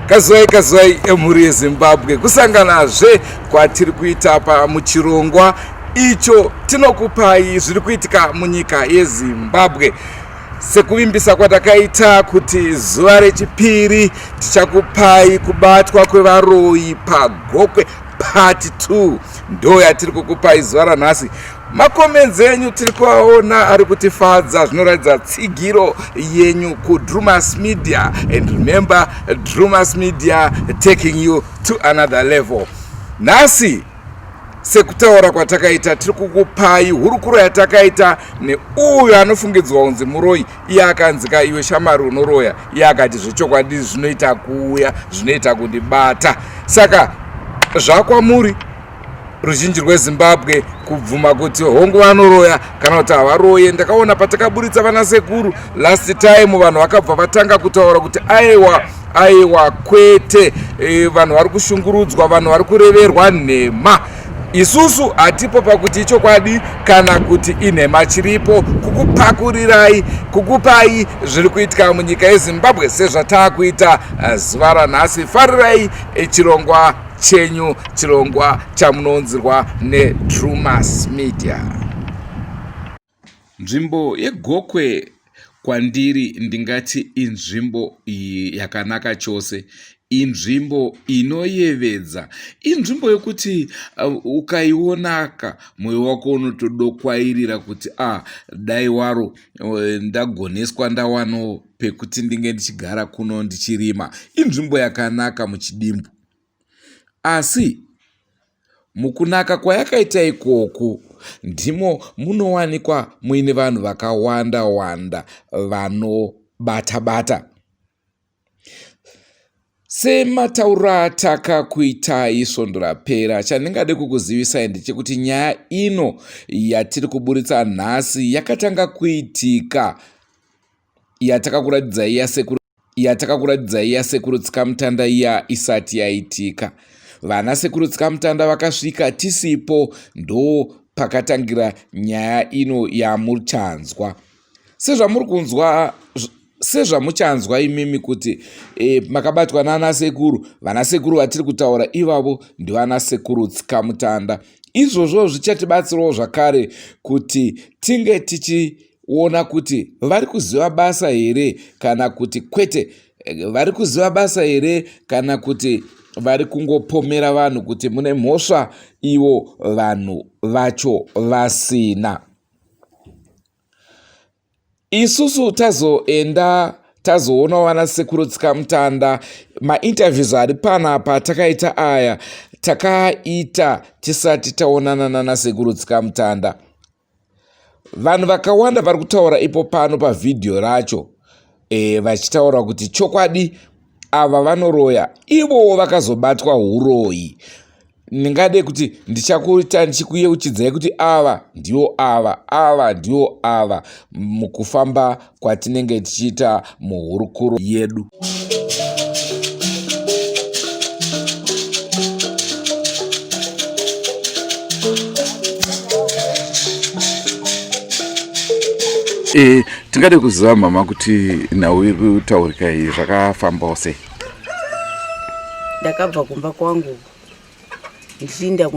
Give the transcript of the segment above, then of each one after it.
Kazwai kazwai emhuri yeZimbabwe, kusanganazve kwatiri kuita pa muchirongwa icho tinokupai zviri kuitika munyika yeZimbabwe. Sekuvimbisa kwatakaita kuti zuva rechipiri tichakupai kubatwa kwevaroyi paGokwe part 2, ndo yatiri kukupai zuva ranhasi. Makomenzi enyu tiri kuaona ari kutifadza, zvinoratidza tsigiro yenyu kuDrumas Media. And remember, Drumas Media taking you to another level. Nhasi sekutaura kwatakaita, tiri kukupai hurukuro yatakaita neuyo anofungidzwa kunzi muroyi. Iye akanzika, iwe shamari unoroya. Iye akati zvechokwadi zvinoita kuuya, zvinoita kundibata. Saka zvakwamuri ruzhinji rweZimbabwe kubvuma kuti hongu vanoroya kana kuti havaroye. Ndakaona patakaburitsa vana sekuru last time, vanhu vakabva vatanga kutaura kuti aiwa aiwa kwete, vanhu vari kushungurudzwa, vanhu vari kureverwa nhema. Isusu hatipo pakuti ichokwadi kana kuti inhema, chiripo kukupakurirai, kukupai zviri kuitika munyika yeZimbabwe sezvataakuita zuva ranhasi. Farirai chirongwa chenyu, chirongwa chamunounzirwa neDrumas Media. Nzvimbo yeGokwe kwandiri ndingati inzvimbo iyi yakanaka chose, inzvimbo inoyevedza, inzvimbo yekuti ukaionaka mwoyo wako unotodokwairira kuti a dai waro ndagoneswa ndawanawo pekuti ndinge ndichigara kuno ndichirima. Inzvimbo yakanaka muchidimbu. Asi mukunaka kwayakaita ikoku ndimo munowanikwa muine vanhu vakawanda wanda vanobata bata. Sematauriro atakakuitai svondo rapera, chandingade kukuzivisai ndechekuti nyaya ino yatiri kuburitsa nhasi yakatanga kuitika yatakakuratidzai yasekuru yatakakuratidzai yasekuru Tsikamutanda iya isati yaitika. Vana sekuru Tsikamutanda vakasvika tisipo, ndo pakatangira nyaya ino yamuchanzwa. Sezvamuri kunzwa, sezvamuchanzwa imimi kuti makabatwa nana sekuru, vana sekuru vatiri kutaura ivavo ndivana sekuru Tsikamutanda. Izvozvo zvichatibatsirawo zvakare kuti tinge tichiona kuti vari kuziva basa here kana kuti kwete, vari kuziva basa here kana kuti vari kungopomera vanhu kuti mune mhosva ivo vanhu vacho vasina. Isusu tazoenda tazoona vana sekuru Tsikamutanda. Mainterviews ari panapa takaita aya takaita tisati taonana nana sekuru Tsikamutanda. Vanhu vakawanda vari kutaura ipo pano pavhidhiyo racho vachitaura kuti chokwadi ava vanoroya, ivowo vakazobatwa huroyi. Ndingade kuti ndichakuita ndichikuyeuchidzai kuti ava ndivo ava, ava ndivo ava mukufamba kwatinenge tichiita muhurukuro yedu. Tingade kuziva mama kuti nhau iri kutaurika iyi zvakafambawo sei? Ndakabva kumba kwangu ndichiinda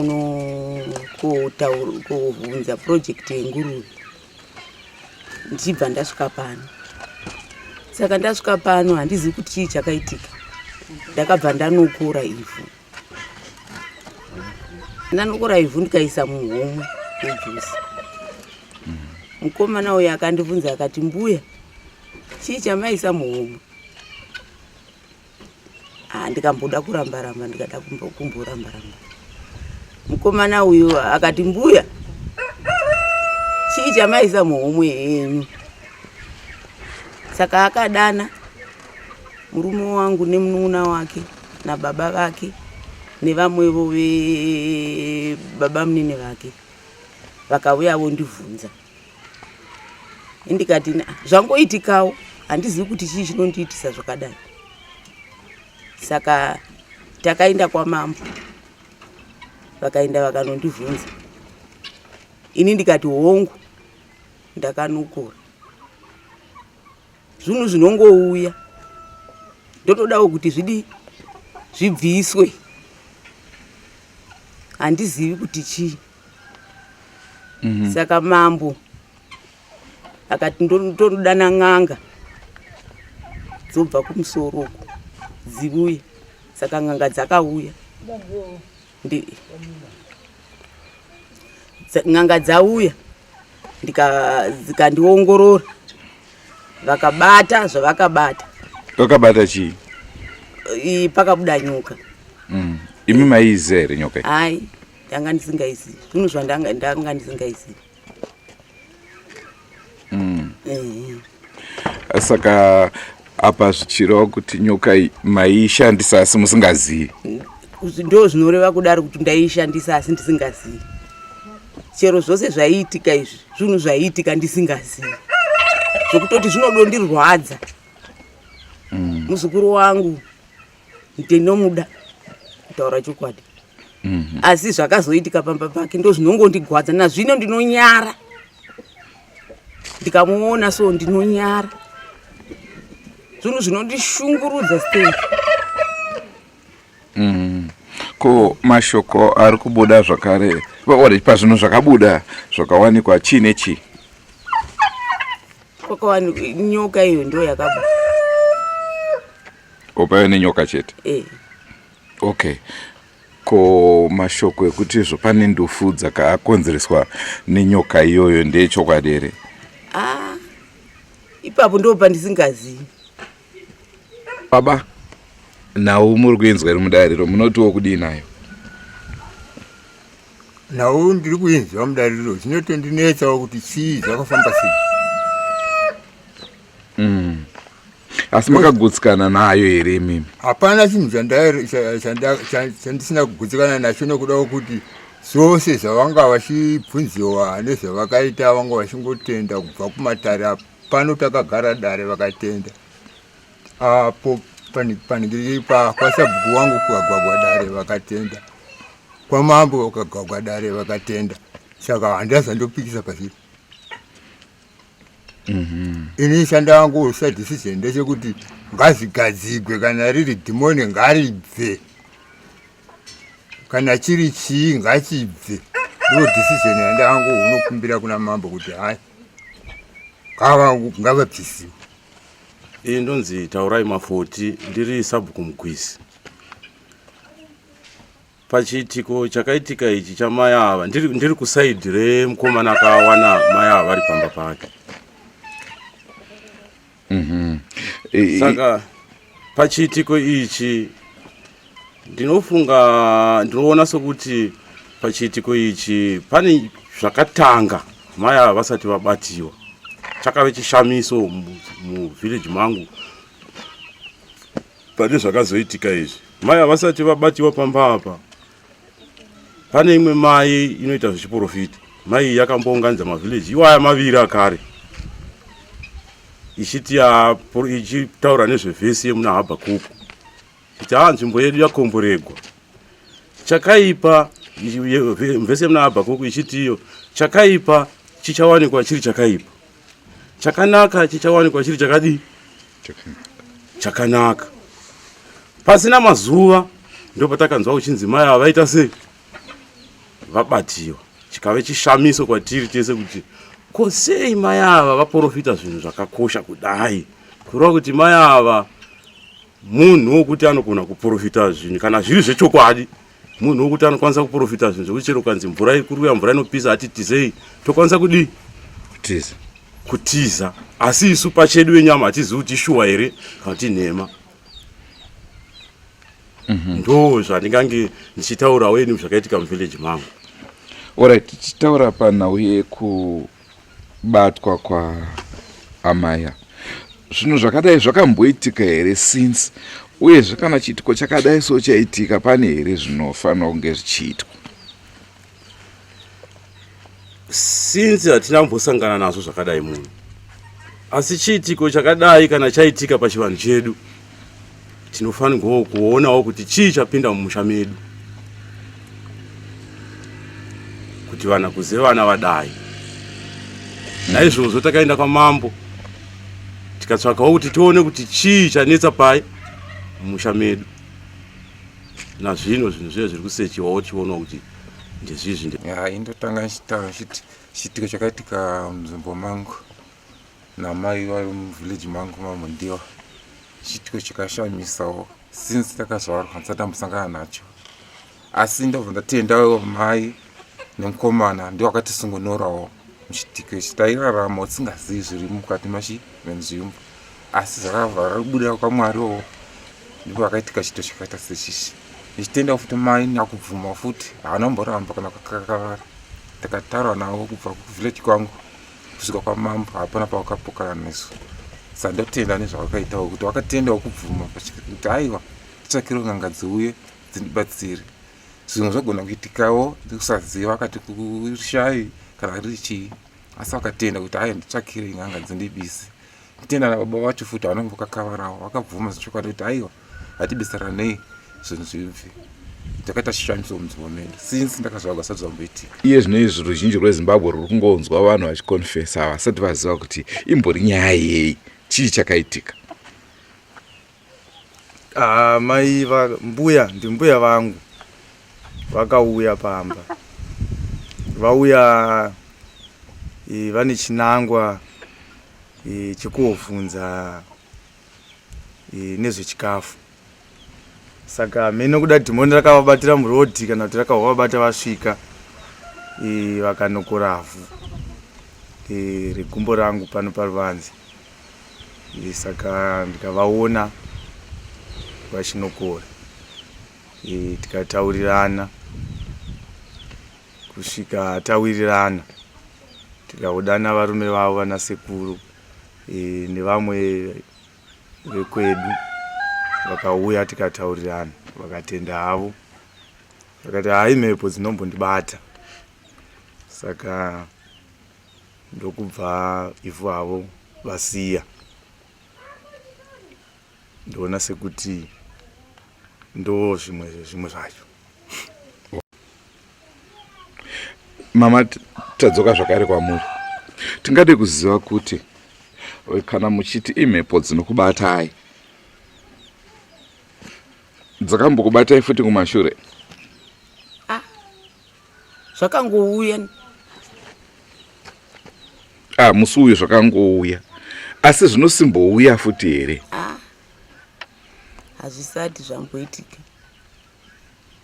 kuvhunza project yenguruve, ndichibva ndasvika pano. Saka ndasvika pano handizivi kuti chii chakaitika. Ndakabva ndanokora ivhu, ndanokora ivhu ndikaisa muhomwe yejusi. Mukomana uyu akandibvunza akati, mbuya, chii chamaisa muhomwe? Ndikamboda kuramba ramba, ndikada kumboramba ramba. Mukomana uyu akati, mbuya, chii chamaisa muhomwe yenyu? Saka akadana murume wangu nemunun'una wake nababa vake nevamwevo vebaba munini vake, vakauya vondibvunza. Ndikati zvangoitikawo, handizivi kuti chii chinondiitisa zvakadai. Saka takaenda kwamambo, vakaenda vakanondibvunza. Ini ndikati hongu, ndakanokora. Zvinhu zvinongouya, ndotodawo kuti zvidii Zvibviswe. Handizivi kuti chii. Saka mambo akati ndonodana n'anga dzobva kumusoro uko dziuye. Saka n'anga dzakauya. N'anga dzauya dzikandiongorora vakabata zvavakabata. Vakabata chii? Pakabuda nyoka. Imi maiiziva here nyoka iyi? Hai, ndanga ndisingaizivi. Zvinhu zvandanga ndanga ndisingaizivi. Saka apa zvichireva kuti nyoka iyi maiishandisa asi musingazivi? Ndo zvinoreva kudaro kuti ndaiishandisa asi ndisingazivi. Chero zvose zvaiitika izvi zvinhu zvaiitika ndisingazivi, zvokutoti zvinodondirwadza. Muzukuru wangu ndinomuda, kutaura chokwadi. Asi zvakazoitika pamba pake ndo zvinongondigwadza nazvino. Ndinonyara ndikamuona, so ndinonyara. Zvinhu zvinondishungurudza stei. Ko mashoko ari kubuda zvakare ore pazvinhu zvakabuda zvakawanikwa chii nechii? Kwakawanikwa nyoka, iyo ndo yakabuda. Opaive nenyoka chete? E. Okay, ko mashoko ekuti izvo pane ndufu dzakakonzereswa nenyoka iyoyo ndeyechokwadi here? Ah, ipapo ndo pandisingazivi. Baba, nhau muri kuinzwa iri mudariro, munotiwo kudii nayo? Nhau ndiri kuinzwa mudariro, zvinotondinetsawo kuti chii, zvakafamba sei. Asi makagutsikana nayo here imimi? Hapana chinhu chandisina kugutsikana nacho, nekuda kwekuti zvose zvavanga vachibvunziwa nezvavakaita vanga vachingotenda kubva kumatare pano takagara dare, vakatenda apo panhingiriki kwasabhuku wangu kukagwagwa dare vakatenda, kwamambo kukagwagwa dare vakatenda. Saka handazandopikisa pazviri. Ini chandangosa decision ndechekuti ngazvigadzigwe. Kana riri dhimoni ngaribve, kana chiri chii ngachibve. Ndo decision yandangu unokumbira kuna mambo kuti hai, ngavabvisiwe. Iyi ndonzi Taurai Mafoti, ndiri sabhuku Mugwisi. Pachiitiko chakaitika ichi chamai ava, ndiri kusaidhi remukomana akawana mai ava vari pamba pake. Saka pachiitiko ichi ndinofunga, ndinoona sokuti pachiitiko ichi pane zvakatanga mai ava vasati vabatiwa. Chakave chishamiso muvillage mangu pane zvakazoitika izvi mai ava vasati vabatiwa pamba apa. Pane imwe mai inoita zvechiprofita. Mai iyi yakambounganidza mavhileji iwaya maviri akare ichiti ichitaura nezvevhesi yemuna Habhakuku, ichiti ha, nzvimbo yedu yakomboregwa, chakaipa, vhesi yemuna Habhakuku ichiti iyo chakaipa chichawanikwa chiri chakaipa, chakanaka chichawanikwa chiri chakadii? Chakanaka. Pasina mazuva ndopatakanzwa kuchinzi mai ava vaita sei, vabatiwa. Chikave chishamiso kwatiri tese kuti ko sei mai ava vaprofita zvinhu zvakakosha kudai? Kureva kuti mai ava munhu wokuti anogona kuprofita zvinhu kana zviri zvechokwadi, munhu wokuti anokwanisa kuprofita zvinhu zvekuti chero kanzi mvura iri kuuya, mvura inopisa, hatitizei, tokwanisa kudii? Kutiza. Kutiza. Asi isu pachedu venyama hatizivi kuti ishuwa here kana kuti nhema. Ndo zvandingange ndichitaurawo ini zvakaitika muvillage mangu. Alright, tichitaura panhau yekubatwa kwaamaya, zvinhu zvakadai zvakamboitika here since? Uyezve kana chiitiko chakadai so chaitika, pane here zvinofanira kunge zvichiitwa? Since hatina kumbosangana nazvo zvakadai munhu, asi chiitiko chakadai kana chaitika pachivanhu chedu, tinofanirwawo kuonawo kuti chii chapinda mumusha medu kuti vana kuze vana vadai. Naizvozvo takaenda kwamambo tikatsvakawo kuti tione kuti chii chanetsa pai mumusha medu. Nazvino zvinhu zviye zviri kusechiwawo tichionawo kuti ndezvizvi. Ya, indotanga ndichitaura ndichiti chiitiko chakaitika munzvimbo mangu namai vari muvillage mangu maMundiwa chiitiko chakashamisawo since takazvarwa ndisati ndambosangana nacho asi ndobva ndatendawo mai nemukomana ndiwo akatisungunorawo muchiitiko ichi tairarama tisingazivi zviri mukati machi menzvimbo asi zvakabva zvabuda kwamwariwo ndipo pakaitika chiito chakaita sechichi ndichitenda futi mai nyakubvuma futi haana kumboramba kana kukakavara ndakataura navo kubva kuvillage kwangu kusvika kwamambo hapana pavakapokana nesu sa ndotenda nezvavakaitawo kuti vakatendawo kubvuma kuti aiwa titsvakiro n'anga dziuye dzindibatsire zvimwe zvagona kuitikawo ndikusaziva akati kushai kana riri chii asi vakatenda kuti aiwa nditsvakire n'anga dzindibise kutenda nababa vacho futi havana kumbokakavarawo vakabvuma zvechokwadi kuti aiwa hatibetseranei zvinhu zvibve takaita chishamiso munzvimbo medu since ndakazvarwa sati zvamboitika iye zvino izvi ruzhinji rwezimbabwe rwuri kungonzwa vanhu vachikonfesa vasati vaziva kuti imbori nyaya yei chii chakaitika Ah, mai va mbuya ndimbuya vangu vakauya pamba vauya e, vane chinangwa e, chekuovhunza e, nezvechikafu saka mheno kuda dhimoni rakavabatira murodhi kana kuti rakavabata vasvika e, vakanokora vhu e, regumbo rangu pano paruvanze e, saka ndikavaona vachinokora e, tikataurirana kusvika tawirirana tikaudana varume vavo vana sekuru e, nevamwe vekwedu vakauya tikataurirana vakatenda havo vakati hai mhepo dzinombondibata saka ndokubva ivhu havo vasiya ndoona sekuti ndo zvimwe zvimwe zvacho mama tadzoka zvakare kwamuri tingade kuziva kuti kana muchiti imhepo dzinokubatai dzakambokubatai futi kumashure ah, zvakangouya ah, musi uyu zvakangouya asi zvinosimbouya futi here ah, hazvisati zvamboitika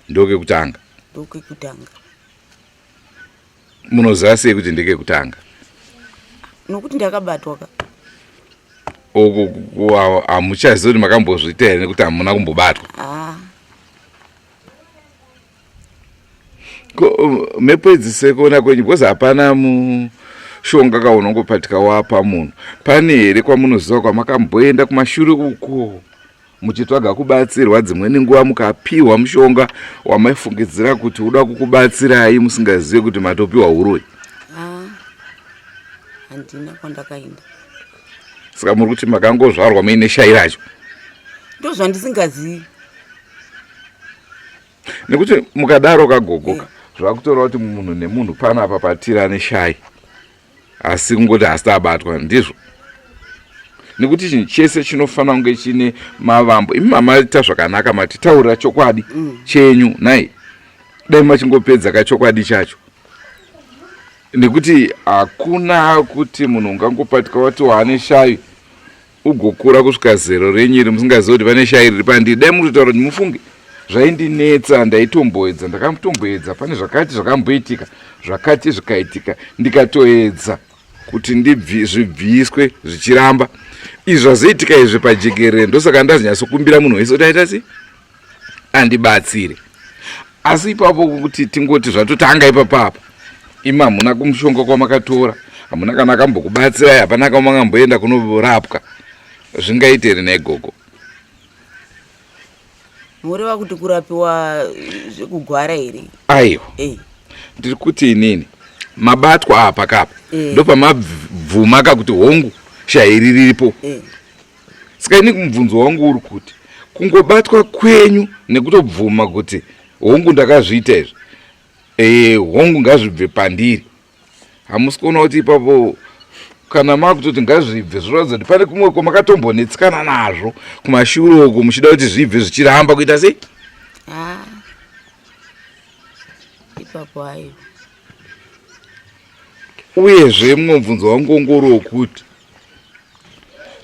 ndokekutanga ndokekutanga munoziva sei kuti ndekekutanga nokuti ndakabatwa ka hamuchazivi kuti makambozviita here nekuti hamuna kumbobatwa ah. Ko mhepo idzi sekuona kwenyu because hapana mushonga ka unongopatika wapa munhu pane here kwamunoziva kwamakamboenda kumashure uko muchitsvaga kubatsirwa dzimweni nguva mukapiwa mushonga wamaifungidzira kuti uda kukubatsirai musingazive kuti matopiwa uroyi ah, handina kwandakaenda saka muri kuti makangozvarwa muine shai racho ndozvandisingazivi nekuti mukadaro kagogoka eh. zvakutoreva kuti munhu nemunhu panapa patiri ane shai asi kungoti hasi abatwa ndizvo nekuti chinhu chese chinofanira kunge chine mavambo imi mamaita zvakanaka matitaurira chokwadi mm. chenyu nhai dai machingopedza kachokwadi chacho nekuti hakuna kuti munhu ungangopatika wati waane shayi ugokura kusvika zero renyu iri musingazivi kuti pane shayi riri pandiri dai mutotaura kuti mufunge zvaindinetsa ndaitomboedza ndakatomboedza pane zvakati zvakamboitika zvakati zvikaitika ndikatoedza kuti zvibviswe zvichiramba izvi zvazoitika izvi pajekerere ndosaka ndazonyatsokumbira munhu wese kuti aita sei andibatsire asi ipapo kuti tingoti zvatotanga ipapapa imi hamuna kumushonga kwamakatora hamuna kana akambokubatsirai hapana kamakamboenda kunorapwa zvingaite here naigogo Moreva kuti kurapiwa zvekugwara here? Aiwa. Eh. Ndiri kuti inini mabatwa apa kapa eh. ndopamabvuma ka kuti hongu shairi riripo. Eh. Saka ini mubvunzo wangu uri kuti kungobatwa kwenyu nekutobvuma kuti hongu ndakazviita izvi eh, hongu ngazvibve pandiri hamusi kuona kuti ipapo kana makutoti ngazvibve zvinoratidza kuti pane kumwe kwamakatombonetsekana nazvo kumashure uko muchida kuti zvibve zvichiramba kuita sei ah, Ipapo aiwa. Uyezve mumwe mubvunzo wangu ungori wokuti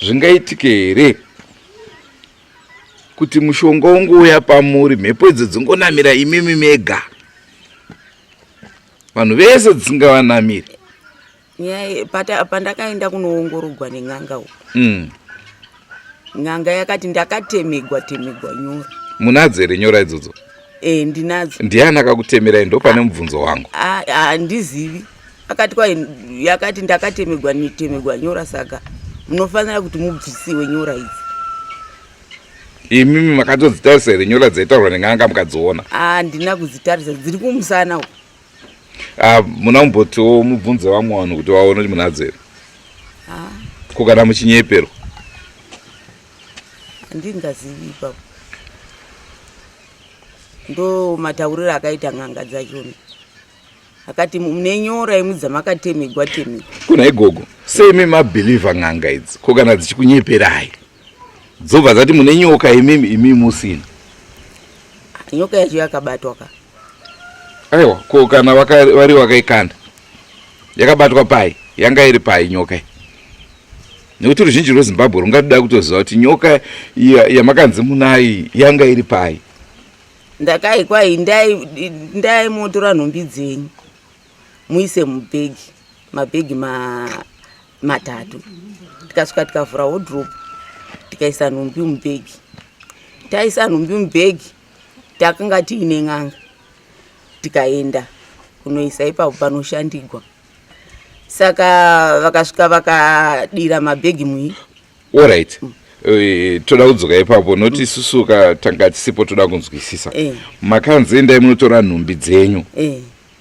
zvingaitike here kuti mushonga ungouya pamuri mhepo idzo dzingonamira imimi mega vanhu vese dzisingavanamiri nyaya pandakaenda kunoongorogwa nen'anga uku mm. N'anga yakati ndakatemegwa temegwa nyora. Munadzo here nyora idzodzo? Eh, ndinadzo. Ndiani akakutemerai? Ndo pane mubvunzo wangu. Handizivi. Akati kwai yakati ndakatemegwa temegwa nyora saka munofanira kuti mubvisiwe nyora idzi. Imimi makatodzitarisa here nyora dzaitaurwa nen'anga mukadziona? Handina kudzitarisa, dziri kumusana uko. Ah, muna kumbotiwo mubvunze vamwe vanhu kuti vaone kuti munadzo here ah. Ko kana muchinyeperwa? Handingazivi ipapo, ndo matauriro akaita n'anga dzachona, akati mune nyora imwe dzamakatemegwa temegwa. Kuna igogo sei mabhilivha n'anga idzi? Ko kana dzichikunyeperai dzobva dzati mune nyoka imimi imimi musina? Nyoka yacho yakabatwa ka. Aiwa, ko kana vari vakaikanda yakabatwa pai? Yanga iri pai nyoka iyi? Nekuti ruzhinji rweZimbabwe rungatoda kutoziva kuti nyoka yamakanzi munayi yanga iri pai. Ndakai kwai ndai motora nhumbi dzenyu muise mubhegi, mabhegi matatu. Tikasvika tikavhura wardrobe tikaisa nhumbi mubhegi. Taisa nhumbi mubhegi takanga tiine n'anga, tikaenda kunoisa ipapo panoshandigwa. Saka vakasvika vakadira mabhegi mui. Alright. Toda kudzoka ipapo noti isusu tanga tisipo, toda kunzwisisa. Makanzi endai munotora nhumbi dzenyu.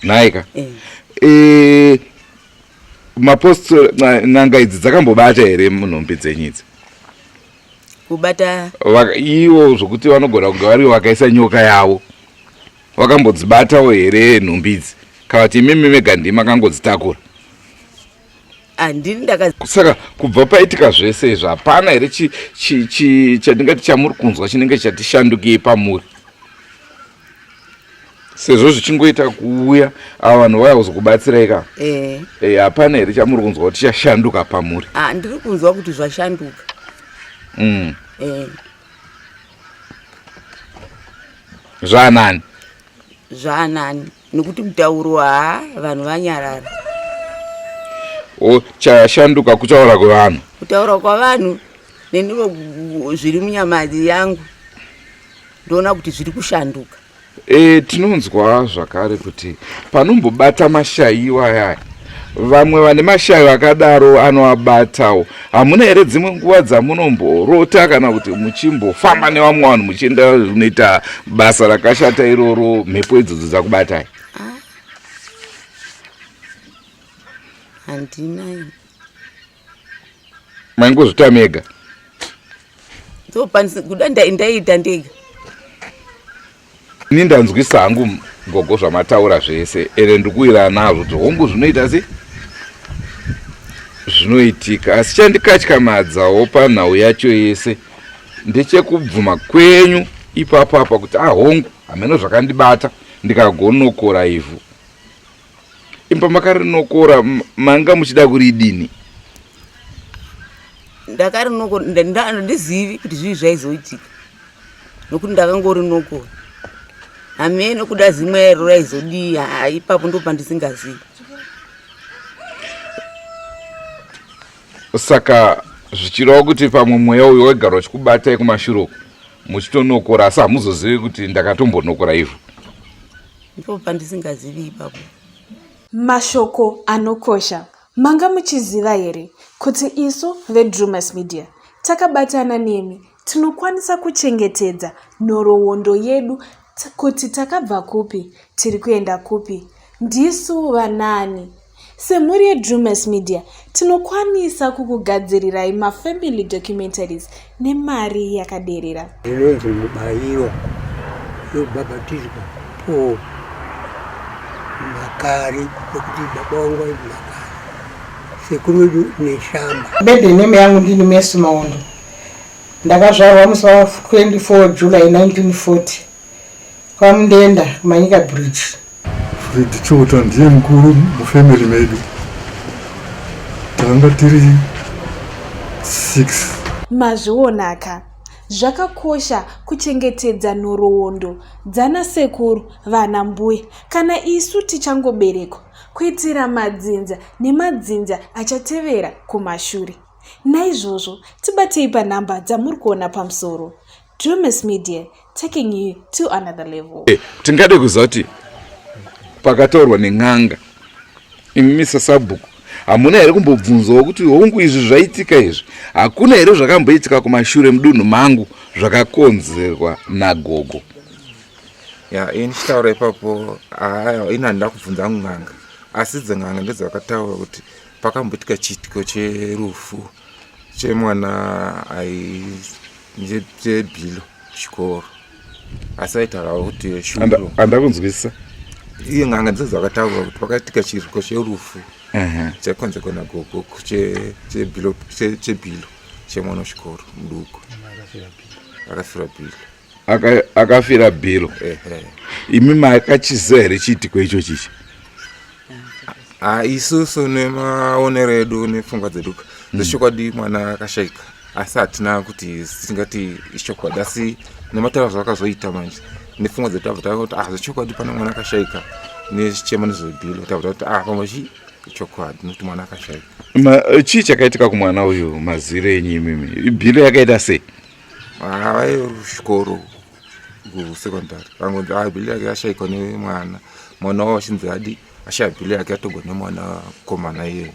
Nhaika. Mapostori n'anga idzi dzakambobata here munhumbi dzenyu idzi? Kubata ivo zvokuti vanogona kunge vari vakaisa nyoka yavo, vakambodzibatawo here nhumbi idzi, kana kuti imimi mega ndimi makangodzitakura? Handini ndaka. Saka kubva paitika zvese izvi hapana here chandingati chamuri kunzwa chinenge chatishandukei pamuri, sezvo zvichingoita kuuya ava vanhu vauya kuzokubatsirai ka? Hapana here chamuri kunzwa kuti chashanduka pamuri? Ah, ndiri kunzwa kuti zvashanduka. Zvaanani? Zvaanani nekuti mutauro haa vanhu vanyarara. O, chashanduka kutaura kwevanhu. Kutaura kwavanhu nenivo zviri munyama yangu ndoona kuti zviri kushanduka. Tinonzwa zvakare kuti panombobata mashayiwa ayaya, vamwe vane mashayo akadaro anoabatawo. Hamuna here dzimwe nguva dzamunomborota kana kuti muchimbofamba nevamwe vanhu muchienda kunoita basa rakashata iroro, mhepo idzodzo dzakubatai? Handina. Maingozvita mega? Kuda ndaiita ndega. Ini ndanzwisa hangu gogo zvamataura zvese, ende ndikuwirana nazvo kuti hongu zvinoita se zvinoitika, asi chandikatyamadzawo panhau yacho yese ndechekubvuma kwenyu ipapo apa kuti ahongu ah, hameno zvakandibata ndikagonokora ivhu. Imba makarinokora manga muchida kuridini? Ndakarinokora handizivi kuti zvii zvaizoitika, nokuti ndakangorinokora hameno kuda zimwe iro raizodii. Ha, ipapo ndo pandisingazivi. Saka zvichireva kuti pamwe mweya uyu waigara uchikubatai kumashure uku muchitonokora, asi hamuzozivi kuti ndakatombonokora ivhu? Ndipo pandisingazivi ipapo. Mashoko anokosha. Manga muchiziva here kuti isu veDrewmas Media takabatana nemi tinokwanisa kuchengetedza nhoroondo yedu kuti takabva kupi, tiri kuenda kupi, ndisu vanaani? Semhuri yeDrewmas Media tinokwanisa kukugadzirirai mafamily documentaries nemari yakaderera. Inonzi mubayiwa yobhabhatidzwa Paul Makari nekuti baba vangu vainzi Makari, sekuru vedu Neshamba. Bede name yangu ndini Mercy Maondo. Ndakazvarwa musi wa 24 July 1940 kwaMundenda kuManyika Bridge. Fred Chota ndiye mukuru mufamily medu. Tanga tiri 6. Mazvionaka, zvakakosha kuchengetedza nhoroondo dzanasekuru, vana mbuya kana isu tichangoberekwa kuitira madzinza nemadzinza achatevera kumashure. Naizvozvo tibatei panhamba dzamuri kuona pamusoro. Drewmas Media taking you to another level. Eh, tingade kuziva kuti pakataurwa nen'anga imi Mr Sabhuku hamuna here kumbobvunzawo kuti hongu izvi zvaitika izvi hakuna here zvakamboitika kumashure mudunhu mangu zvakakonzerwa nagogo ya ini chitaura ipapo aya ini handina kubvunza hangu n'anga asi dzen'anga ndedzakataura kuti pakamboitika chiitiko cherufu chemwana aichebhilo chikoro asi aitaurawo kuti shuro andakunzwisisa iye n'anga ndidzo dzakataura kuti pakaitika chiitiko cherufu chaikonzerwa nagogo chebhilo chemwana wechikoro muduku akafira bhilo akafira bhilo imi makachiziva here chiitiko icho chichi ah, isusu nemaonero edu nepfungwa dzedu zvechokwadi mwana akashaika asi hatina kuti tingati ichokwadi asi nemataura zvakazoita manje nepfungwa dzedu tabva taona kuti ah zvechokwadi pane mwana akashaika nechichema nezvebhilo tabva takuti ah pamwe chi ichokwadi nekuti mwana akashaika chii chakaitika kumwana uyu maziro enyu imimi bhilo yakaita sei Ah, vaikuchikoro kusekondari vangonzi ah bhili yake yashaikwa nemwana mwana wavo achinzi adi ashaya bhili yake atogwa nemwana komana iyeye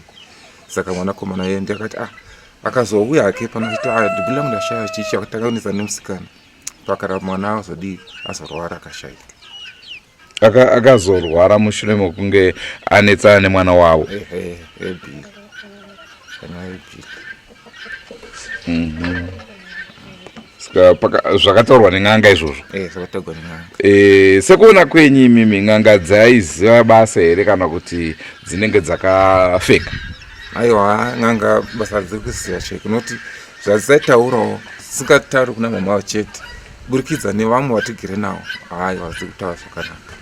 saka mwana komana iyeye ndiye akati ah akazouya hake pano achiti ah bhili yangu ndashaya chichi akatanga kunetsa nemusikana pakaramba mwana azodii azorwara akashaika Akazorwara mushure mekunge anetsana nemwana wavo. Ehe, ebhili. Kana ebhili. Saka zvakataurwa nen'anga izvozvo. Eh, zvakataurwa nen'anga. Eh, sekuona kwenyu imimi n'anga dzaiziva basa here kana kuti dzinenge dzakafeka? Aiwa, n'anga basa dziri kuziva chete. Kunoti zvadzitaitaurawo dzisingatauri kuna mama vavo chete. Burikidza nevamwe vatigere navo haiwa dziri kutaura zvakanaka.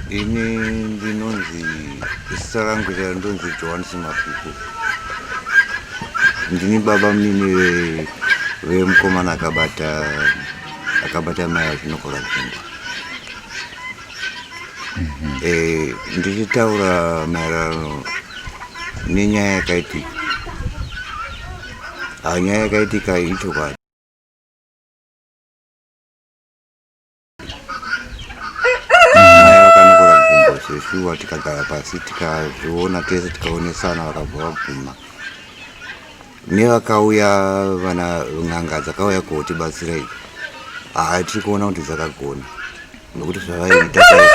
Ini ndinonzi zita rangu chairo ndonzi Johannes Mabhuku. Ndini baba munini vemukomana akabata akabata mai achinokora gumbo. Eh, ndichitaura maererano nenyaya yakaitika. Ah, nyaya yakaitika ichokwadi. Mai vakanokora gumbo zveshuwa tikagara pasi tikazviona tese tikaonesana vakabva vabvuma nevakauya vana n'anga dzakauya kotibatsira idzi haa tiri kuona kuti dzakagona nokuti zvavaiita taizviona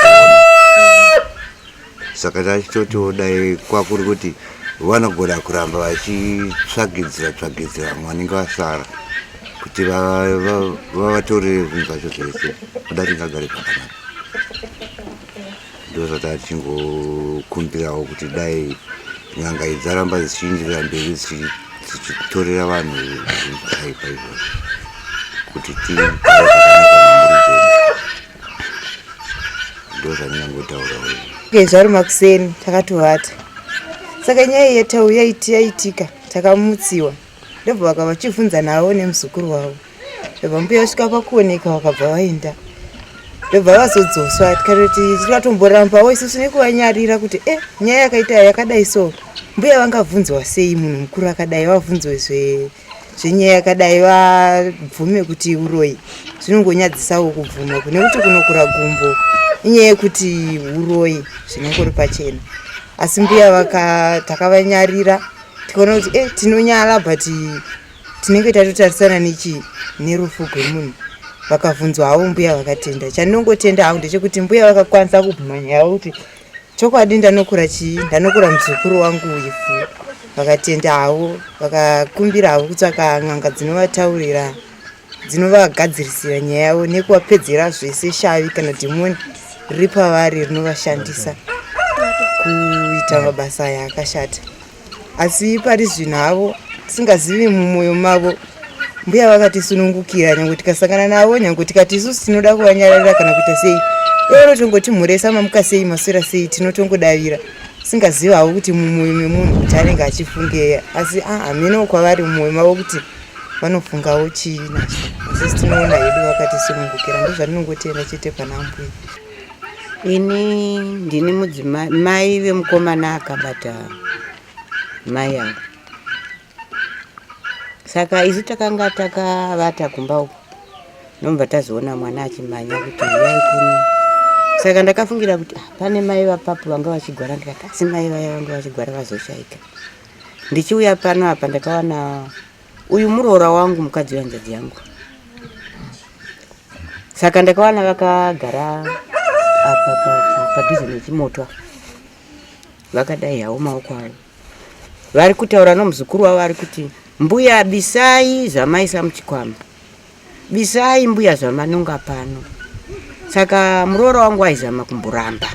saka tachitotiwo dai kwakuri kuti vanogona kuramba vachitsvagidzira tsvagidzira vamwe vanenge vasara kuti vavatorere zvinhu zvacho zvese kuda tingagare zvakanaka ndo zvatachingokumbirawo kuti dai n'anga idzi dzaramba dzichiindirira mberi dzichitorera vanhu zvinhu zvakaipa izvozvo kuti tigare zvakanaka nemhuri dzedu ndozvandingangotaurawo izvo zvari makuseni takatovata saka nyaya yetau yaiti yaitika takamutsiwa ndobva vakava vachibvunza navo nemuzukuru wavo ndobva mbuya vasvika pakuoneka vakabva vaenda ndobva vazodzoswa tikatoti tikatomborambawo isusu nekuvanyarira kuti e nyaya yakaita yakadai so mbuya vangabvunzwa sei munhu mukuru akadai vabvunzwe zve zvenyaya yakadai vabvume kuti uroyi zvinongonyadzisawo kubvuma nekuti kunokura gumbo inyaya yekuti uroyi zvinongori pachena asi mbuya vaka takavanyarira tikaona kuti e tinonyara but tinenge tatotarisana nechi nerufu gwemunhu vakabvunzwa havo mbuya vakatenda chandinongotenda hangu ndechekuti mbuya vakakwanisa kubvuma nyaya kuti Chokwadi ndanokura chii ndanokura muzukuru wangu ivhu vakatenda havo vakakumbira havo kutsvaka n'anga dzinovataurira dzinovagadzirisira nyaya yavo nekuvapedzera zvese shavi kana dhimoni riri pavari rinovashandisa kuita mabasa aya akashata asi pari zvino havo tisingazivi mumwoyo mavo mbuya vakatisunungukira nyange tikasangana navo nyange tikati isusu tinoda kuvanyararira kana kuita sei Ivo vanotongoti mhoresa mamuka sei maswera sei tinotongodavira singazivi havo kuti mumwoyo memunhu kuti anenge achifungei asi ah, hameno kwavari mumwoyo mavo kuti vanofungawo chii nazvo asi tinoona hedu vakatisunungukira ndozvandinongotenda chete pana ambuya. Ini ndini mudzimai mai vemukomana akabata mai ava. Saka isu takanga takavata kumba uko ndomva tazoona mwana achimhanya kuti huyai kuno. Saka ndakafungira kuti ah, pane mai vapapu vanga vachigwara ndikati asi mai vaya vanga vachigwara vazoshaika. Ndichiuya pano apa ndakawana uyu muroora wangu mukadzi wehanzvadzi yangu saka ndakawana vakagara apa padhuze nechimoto vakadai hawo maoko avo vari kutaura nomuzukuru wavo ari kuti mbuya bisai zvamaisa muchikwama Bisai mbuya zvamanonga pano. Saka muroora wangu aizama kumboramba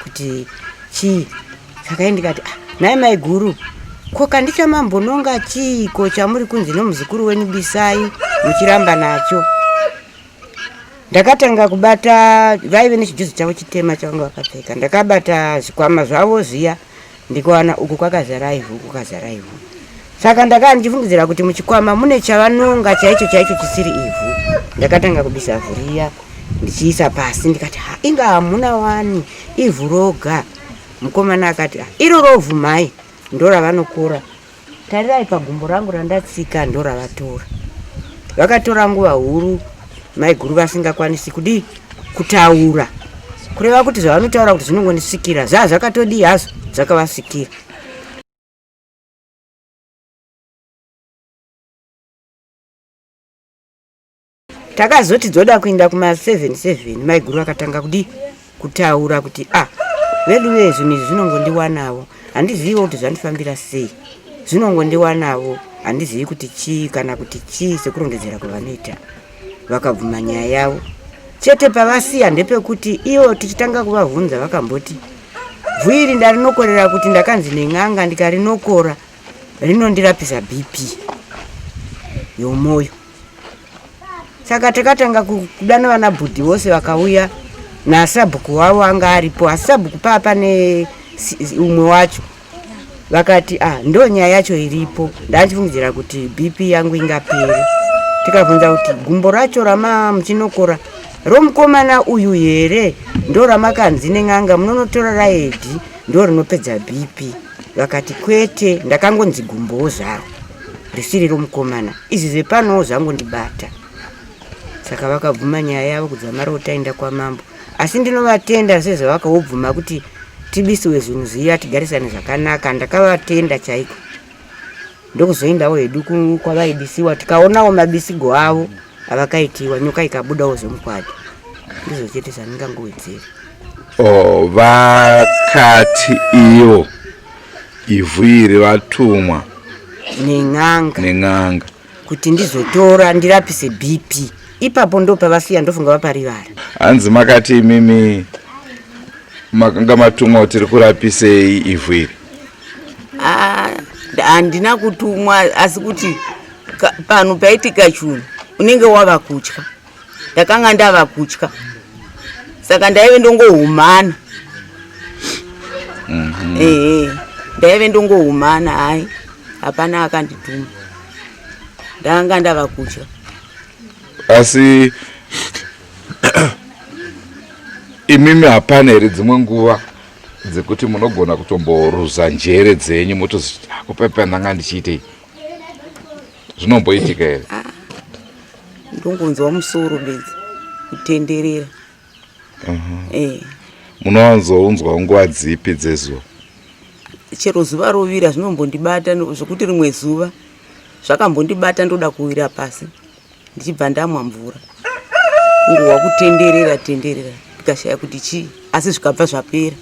kuti chii. Saka ini ndikati ah, nhai maiguru ko kandichamambononga chiiko chamuri kunzi nomuzukuru wenyu bisai muchiramba nacho. Ndakatanga kubata vaive nechijuzi chavo chitema chavanga vakapfeka. Ndakabata zvikwama zvavo zviya ndikawana uku kwakazara ivhu uku kwakazara ivhu saka ndakaa ndichifungidzira kuti muchikwama mune chavanonga chaicho chaicho chisiri ivhu ndakatanga kubisa vhu riya ndichiisa pasi ndikati ha inga hamuna wani ivhu roga mukomana akati ah, iro rovhu mhai ndoravanokora Tarirai pagumbo rangu randatsika ndoravatora. Vakatora nguva huru maiguru vasingakwanisi kudii kutaura. Kureva kuti zvavanotaura kuti zvinongondisvikira zvaa zvakatodii hazvo zvakavasvikira. Takazoti dzoda kuinda kuma 7 7 maiguru vakatanga kudii kutaura kuti ah veduwee zvinhu izvi zvinongondiwanawo handiziviwo kuti zvandifambira sei zvinongondiwanawo handizivi kuti chii kana kuti chii sekurondedzera kwavanoita vakabvuma nyaya yavo chete pavasiya ndepekuti ivo tichitanga kuvabvunza vakamboti vhu iri ndarinokorera kuti ndakanzi nen'anga ndikarinokora rinondirapisa bp yomwoyo saka takatanga kudana vana bhudhi vose vakauya nasabhuku wavo anga aripo asi sabhuku paa pane umwe wacho vakati ah ndo nyaya yacho iripo ndandifungidzira kuti bp yangu ingapere tikabvunza kuti gumbo racho rama muchinokora romukomana uyu here ndo ramakanzi nen'anga munonotora raedhi ndo rinopedza bp vakati kwete ndakangonzi gumbowo zvaro risiri romukomana izvi zvepanowo zvangondibata saka vakabvuma nyaya yavo kudzamara utaenda kwamambo asi ndinovatenda sezvavakaobvuma kuti tibisiwe zvinhu zviya tigarisane zvakanaka ndakavatenda chaiko ndokuzoendawo hedu kwavaibisiwa tikaonawo mabisigo avo avakaitiwa nyoka ikabudawo zvemukwadi ndizvo chete zvandingangowedzera oh, vakati ivo ivhu iri vatumwa nen'anga nen'anga kuti ndizotora ndirapise bp ipapo ndopavasiya ndofunga vaparivara hanzi makati imimi makanga matumwa kuti rikurapisei ivhu iri ah, handina kutumwa asi kuti pano paitika chunhu unenge wava kutya ndakanga ndava kutya saka ndaive ndongohumana mm -hmm. ehe ndaive ndongohumana hayi hapana akandituma ndanga ndava kutya asi imimi hapana here dzimwe nguva dzekuti munogona kutomboruza njere dzenyu motoziti ah, kupepa ndanga ndichiitei zvinomboitika here ah, ndongonzwa musoro bedzi kutenderera uh-huh. eh. munowanzounzwa nguva dzipi dzezuva chero zuva rovira zvinombondibata zvekuti rimwe zuva zvakambondibata ndoda kuwira pasi ndichibva ndamwa mvura kungohwa kutenderera tenderera ndikashaya kuti chii asi zvikabva zvapera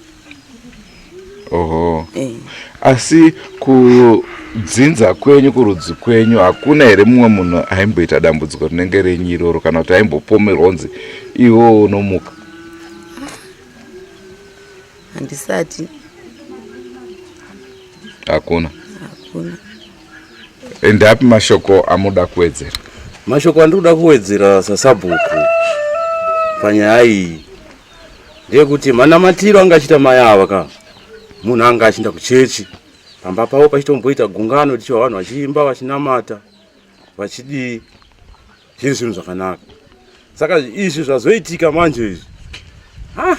oho eh. asi kudzinza kwenyu kurudzi kwenyu hakuna here mumwe munhu aimboita dambudziko rinenge renyu iroro kana kuti aimbopomerwa kunzi iwo unomuka handisati hakuna hakuna Endapi mashoko amuda kuwedzera? Mashoko andiri kuda kuwedzera sasabhuku panyaya iyi, Ndeyekuti manamatiro anga achiita mai ava ka munhu anga achienda kuchechi pamba pavo pachitomboita gungano tichiva vanhu vachiimba vachinamata vachidii zviri zvinhu zvakanaka saka izvi zvazoitika manje izvi ah,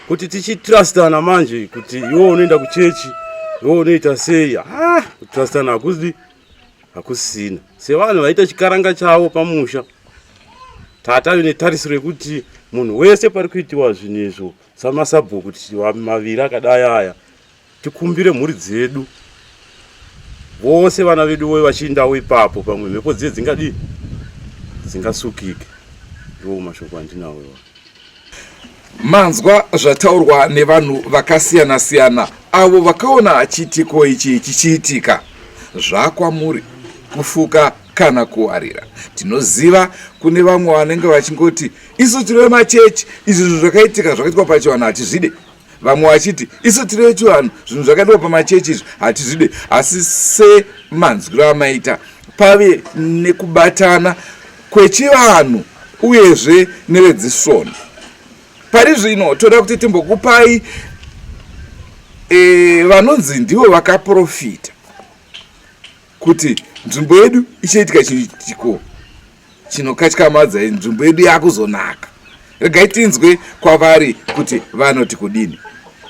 kuti tichitrustana manje kuti iwe unoenda kuchechi iwe unoita sei ah, kutrustana hakuzi hakusina sevanhu vaita chikaranga chavo pamusha tatave netarisiro yekuti munhu wese pari kuitiwa zvinhu izvo samasabhuku kuti maviri akadai aya tikumbire mhuri dzedu vose vana vedu voye vachiindawo ipapo pamwe mhepo dziye dzingadii dzingasukike ndiwo mashoko andinawo iwa Manzwa zvataurwa nevanhu vakasiyana-siyana avo vakaona chiitiko ichi chichiitika. Zvakwamuri kufuka kana kuwarira. Tinoziva kune vamwe vanenge vachingoti isu tiri vemachechi, izvi zvinhu zvakaitika zvakaitwa pachivanhu hatizvide. Vamwe vachiti isu tiri vechivanhu, zvinhu zvakaitwa pamachechi izvi hatizvide. Asi semanzwiro amaita, pave nekubatana kwechivanhu uyezve nevedzisvondo. Pari zvino toda kuti timbokupai e, vanonzi ndivo vakaprofita kuti nzvimbo yedu ichaitika chiitiko chinokatyamadza nzvimbo yedu yakuzonaka. Regai tinzwe kwavari kuti vanoti kudini.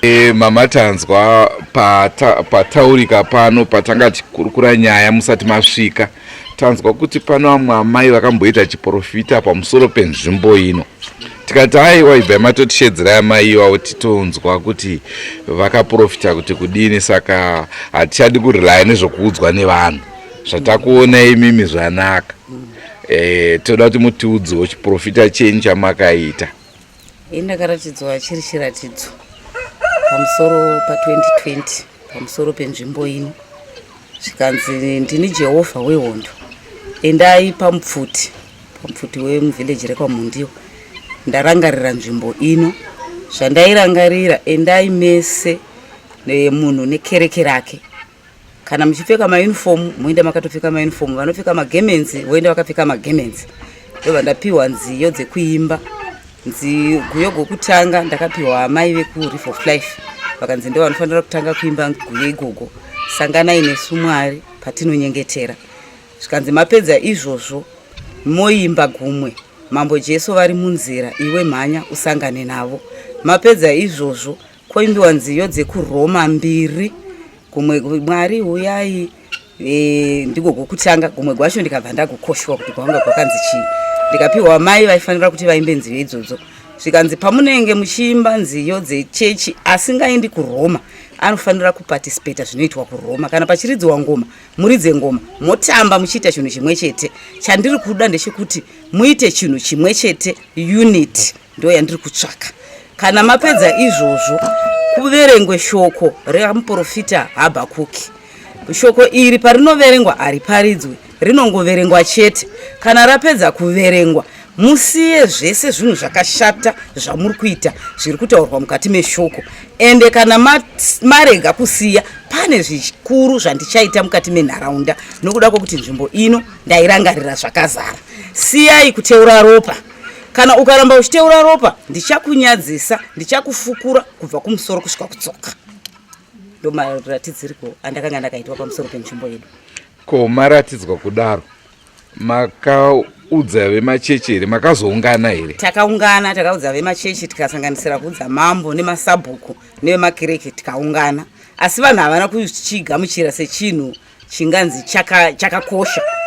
E, mama tanzwa pata, pataurika pano patanga tichikurukura nyaya musati masvika tanzwa kuti pano vamwe amai vakamboita chiprofita pamusoro penzvimbo ino tikati aiwa ibvai matotishedzera amai ivavo titonzwa kuti vakaprofita kuti kudini saka hatichadi kurilaya nezvokuudzwa nevanhu zvatakuona imimi zvanaka e, toda kuti mutiudzewo chiprofita chenyu chamakaita Ini ndakaratidzwa chiri chiratidzo pamusoro pa2020 pamusoro penzvimbo ino zvikanzi ndini Jehovha wehondo endai pamupfuti pamupfuti wemuvhileji rekwaMhundiwa ndarangarira nzvimbo ino zvandairangarira endai mese munhu nekereke rake kana muchipfeka mauniform moenda makatopfeka mauniform vanopfeka magemenzi voenda vakapfeka magemenzi ndobva ndapiwa nziyo dzekuimba guyo gwekutanga ndakapiwa amai vekurief of life vakanzi ndo vanofanira kutanga kuimba guyo igogo sanganai nesu mwari patinonyengetera zvikanzi mapedza izvozvo moimba gumwe mambo jesu vari munzira iwe mhanya usangane navo mapedza izvozvo Koimbiwa nziyo dzekuroma mbiri kumwe mwari huyai e, ndiko kwokutanga kumwe kwacho ndikabva ndakukoshwa kuti kwanga kwakanzi chii ndikapiwa mai vaifanira kuti vaimbe nziyo idzodzo zvikanzi pamunenge muchiimba nziyo dzechechi asingaendi kuroma anofanira kupatisipeta zvinoitwa kuroma kana pachiridziwa ngoma muridze ngoma motamba muchiita chinhu chimwe chete chandiri kuda ndechekuti muite chinhu chimwe chete unit ndo yandiri kutsvaka kana mapedza izvozvo kuverengwe shoko remuprofita habhakuki shoko iri parinoverengwa hariparidzwe rinongoverengwa chete kana rapedza kuverengwa musiye zvese zvinhu zvakashata zvamuri kuita zviri kutaurwa mukati meshoko ende kana marega kusiya pane zvikuru zvandichaita mukati menharaunda nokuda kwokuti nzvimbo ino ndairangarira zvakazara siyai kuteura ropa Kana ukaramba uchiteura ropa ndichakunyadzisa, ndichakufukura kubva kumusoro kusvika kutsoka. Ndomaratidzirwo andakanga ndakaitwa pamusoro penzvimbo yedu. Ko maratidzwa kudaro makaudza vemachechi here? Makazoungana here? Takaungana, takaudza vemachechi tikasanganisira kuudza mambo nemasabhuku nevemakereke tikaungana, asi vanhu havana kuchigamuchira sechinhu chinganzi chakakosha chaka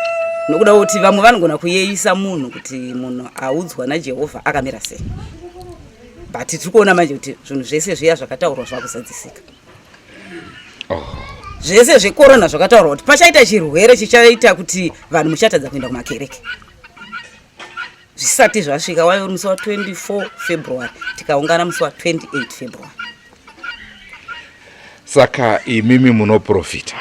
nokuda kuti vamwe vanogona kuyeyisa munhu kuti munhu audzwa najehovha akamira sei but tiri kuona manje kuti zvinhu zvese zviya zvakataurwa zvakuzadzisika oh. zvese zvekorona zvakataurwa kuti pachaita chirwere chichaita kuti vanhu muchatadza kuenda kumakereke zvisati zvasvika waive uri musi wa 24 february tikaungana musi wa 28 february Saka imimi munoprofita?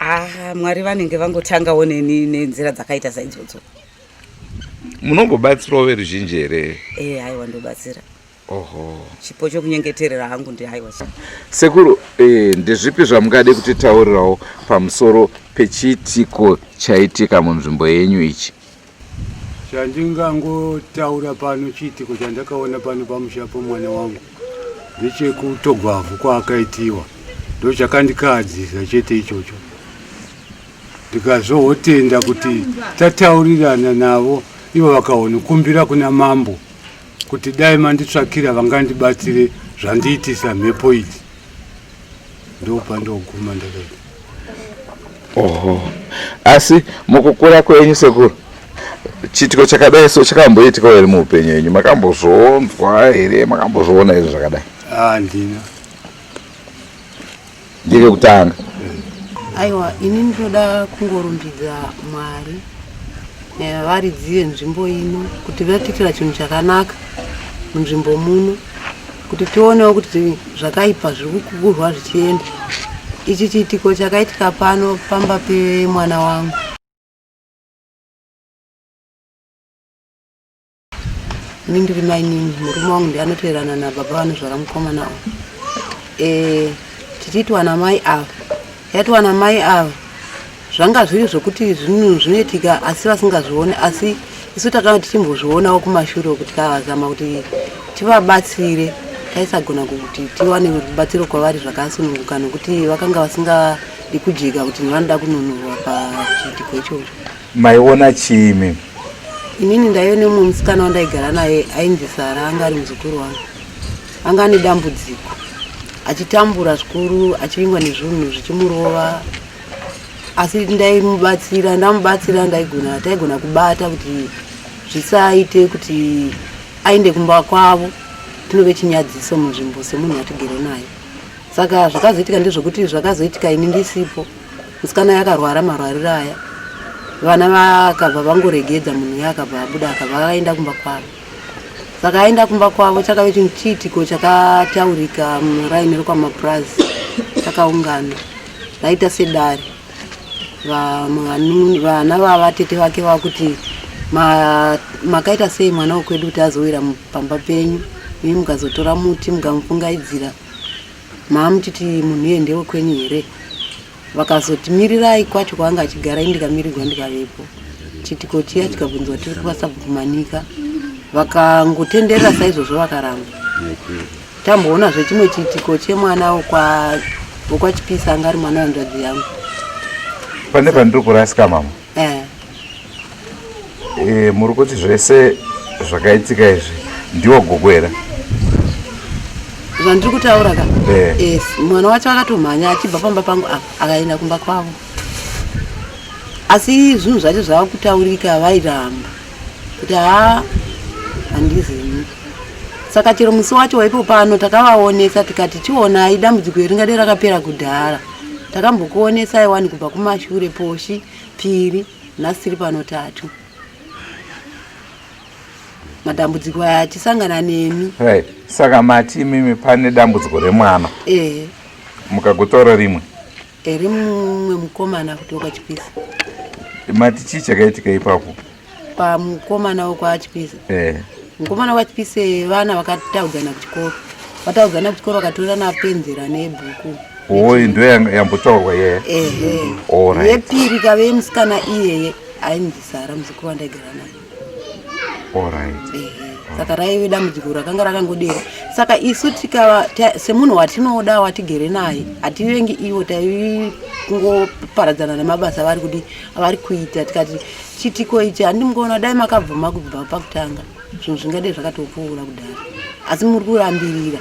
Ah, Mwari vanenge vangotangawo neni nenzira dzakaita saidzodzo. Munombobatsirawo veruzhinji here? Eh, haiwa ndobatsira. Oho. Chipo chokunyengeterera hangu ndi haiwa. Sekuru, eh, ndezvipi zvamungade kutitaurirawo pamusoro pechiitiko chaitika munzvimbo yenyu ichi? Chandingangotaura pano chiitiko chandakaona pano pamusha pomwana wangu ndechekutogwavhu kwaakaitiwa ndochakandikahadzisa chete ichocho ndikazohotenda kuti tataurirana navo ivo vakahonokumbira kuna mambo kuti dai manditsvakira vangandibatsire zvandiitisa mhepo idzi ndopandoguma ndakaita oho asi mukukura kwenyu sekuru chiitiko chakadai so chakamboitikawo here muupenyu henyu makambozvonzwa here makambozviona here zvakadai handina ah, ndekekutanga aiwa ini ndinoda kungorumbidza mwari nevaridzi venzvimbo ino kuti vatiitira chinhu chakanaka munzvimbo muno kuti tionewo kuti zvakaipa zviri kukurwa zvichienda ichi chiitiko chakaitika pano pamba pemwana wangu Ini ndiri mainini, murume wangu ndiye anoteerana nababa vanozvara mukomana uyu. Eh, tichiitwa namai ava. Yaitwa namai ava zvanga zviri zvokuti zvinhu zvinoitika asi vasingazvioni asi isu takanga tichimbozvionawo kumashure uku tikazama kuti tivabatsire taisagona kuti tiwane rubatsiro kwavari zvakasununguka nokuti vakanga vasingadi kujeka kuti vanoda kununurwa pachiitiko ichocho. Maiona chii imimi? Inini ndaive nemumwe musikana wandaigara naye ainzi Sara anga ari muzukuru wangu. Anga ane dambudziko achitambura zvikuru achivingwa nezvinhu zvichimurova asi ndaimubatsira ndamubatsira ndaigona taigona kubata kuti zvisaite kuti aende kumba kwavo tinove chinyadziso munzvimbo semunhu watigere naye saka zvakazoitika ndezvekuti zvakazoitika ini ndisipo musikana yakarwara marwariro aya vana vakabva vangoregedza munhu uya akabva abuda akabva aenda kumba kwavo saka aenda kumba kwavo chakave chinhu chiitiko chakataurika muraini rekwamapurazi takaungana raita sedare vana vavatete vake vakuti makaita sei mwana wekwedu kuti azowira pamba penyu imi mukazotora muti mukamupfungaidzira Maamuchiti munhu iye ndewekwenyu here? Vakazoti mirirai kwacho kwaanga achigara ini ndikamirirwa ndikavepo. Chitiko chiya chikabvunzwa tiri kwasabhuku Manika. Vakangotenderera saizvozvo vakaramba. Tamboonazve chimwe chiitiko chemwana wokwaChipisa anga ari mwana wehanzvadzi yangu. Pane pandiri kurasika mama. Eh. E, muri kuti zvese zvakaitika izvi ndiwo gogo here? Zvandiri kutaura ka eh. Yes, mwana wacho akatomhanya achibva pamba pangu apa akaenda kumba kwavo, asi zvinhu zvacho zvava kutaurika vairamba kuti haa handizini. Saka chero musi wacho waipo pano takavaonesa tikati chionai dambudziko iri ringadai rakapera kudhara, takambokuonesai wani kubva kumashure poshi piri nhasi tiri pano tatu madambudziko aya achisangana nemi right saka mati imimi pane dambudziko remwana ehe mukagotaura rimwe rimwe mukomana kuti wekwachipisa mati chii chakaitika ipapo pamukomana wekwachipisa eh mukomana wekwachipisa vana vakataudzana kuchikoro vataudzana kuchikoro vakatorerana penzera nebhuku Oi ndo yambotaurwa yeye. Ehe. Alright. Yepiri kave musikana iyeye ainzi Sara muzukuru wandaigara naye. Alright. Ehe. Saka raive dambudziko rakanga rakangodero. Saka isu tikava semunhu watinoda watigere naye hativengi ivo taikungoparadzana nemabasa avari kudi avari kuita tikati chitiko ichi handi mukaona dai makabvuma kubva pakutanga zvinhu zvingadai zvakatopfuura kudhara asi muri kurambirira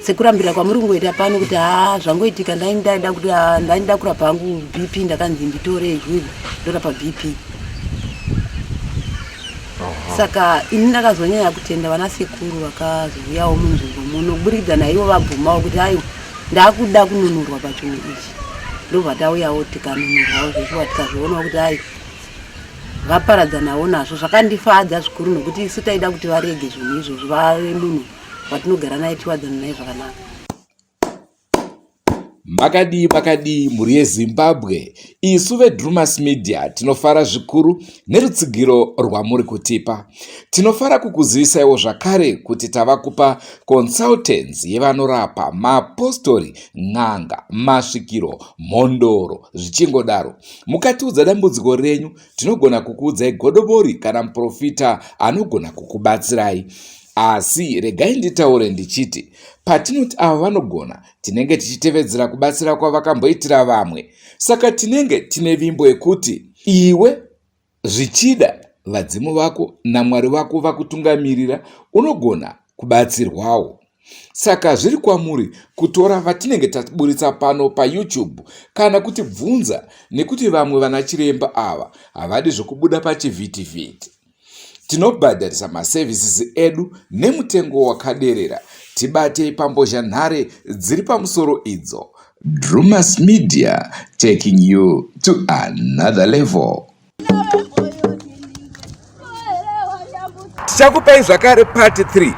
sekurambira kwamuri kungoita pano kuti haa zvangoitika ndaida kuti ndaida kurapa hangu bp ndakanzi nditore izvizvi ndorapa bp saka ini ndakazonyanya kutenda vana sekuru vakazouyawo munzvimbo muno kuburikidza naivo vabvumawo kuti aiwa ndakuda kununurwa pachinhu ichi ndobva tauyawo tikanunurwawo zveshuwa tikazvionawo kuti aiwa vaparadzanawo nazvo zvakandifadza zvikuru nokuti isu taida kuti varege zvinhu izvozvo vave munhu watinogara naye tiwadzana naye zvakanaka. Makadii makadii mhuri yeZimbabwe, isu veDrewmas Media tinofara zvikuru nerutsigiro rwamuri kutipa. Tinofara kukuzivisaiwo zvakare kuti tava kupa consultants yevanorapa, mapostori, n'anga, masvikiro, mhondoro zvichingodaro. Mukatiudza dambudziko renyu tinogona kukuudzai godobori kana muprofita anogona kukubatsirai. Asi regai nditaure ndichiti patinoti ava vanogona tinenge tichitevedzera kubatsira kwavakamboitira vamwe saka tinenge tine vimbo yekuti iwe zvichida vadzimu vako namwari vako vakutungamirira unogona kubatsirwawo saka zviri kwamuri kutora vatinenge taburitsa pano payoutube kana kutibvunza nekuti vamwe vana chiremba ava havadi zvekubuda pachivhitivhiti Tinobhadharisa maservices edu nemutengo wakaderera. Tibatei pambozhanhare dziri pamusoro idzo. Drewmas Media taking you to another level. Tichakupai zvakare part 3.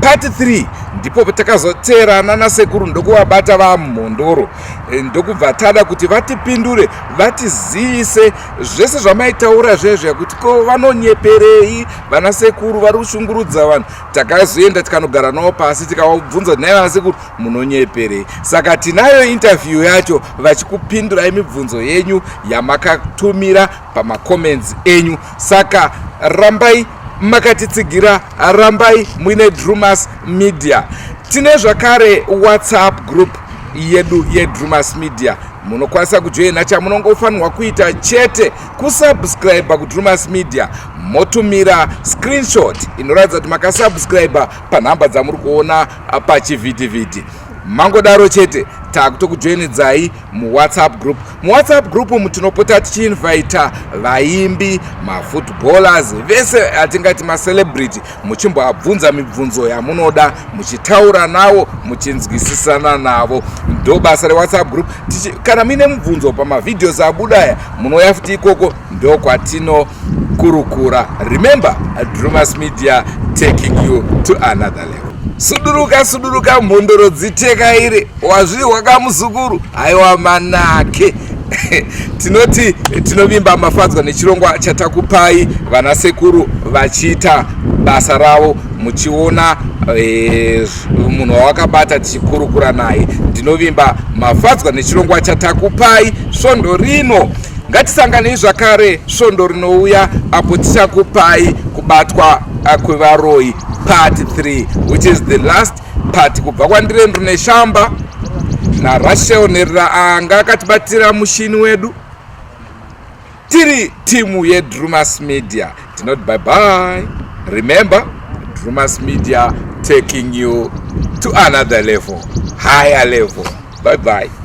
Part 3 ndipo patakazoteerana nasekuru ndokuvabata vamhondoro eh, ndokubva tada kuti vatipindure vatizivise zvese zvamaitaura zvezve kuti ko vanonyeperei vana sekuru vari kushungurudza vanhu takazoenda tikanogara navo pasi tikavabvunza nhai vana sekuru munonyeperei saka tinayo interview yacho vachikupindurai mibvunzo yenyu yamakatumira pamacomments enyu saka rambai makatitsigira rambai muine drumas media tine zvakare whatsapp group yedu yedrumas media munokwanisa kujoina chamunongofanirwa kuita chete kusubscribe kudrumas media motumira screenshot inoratidza kuti makasubscribe panhamba dzamuri kuona pachivhitivhiti mangodaro chete takutokujoinidzai muwhatsapp group muwhatsapp group umu tinopota tichiinvita vaimbi mafootballers vese atingati macelebrity muchimboabvunza mibvunzo yamunoda muchitaura navo muchinzwisisana navo ndo basa rewhatsapp group kana muine mubvunzo pamavideos abuda aya munouya futi ikoko ndokwatinokurukura remember drumas media taking you to another level suduruka suduruka mhondoro dzitekaire wazvihwa kamuzukuru haiwa manake tinoti tinovimba mafadzwa nechirongwa chatakupai vana sekuru vachiita basa ravo muchiona e, munhu wawakabata tichikurukura naye ndinovimba mafadzwa nechirongwa chatakupai svondo rino ngatisanganei zvakare svondo rinouya apo tichakupai kubatwa kwevaroyi part 3 which is the last part kubva kwandirendu neshamba narachel nerira anga akatibatira mushini wedu tiri timu yedrumas media tinoti bye bye remember drumas media taking you to another level higher level bye bye.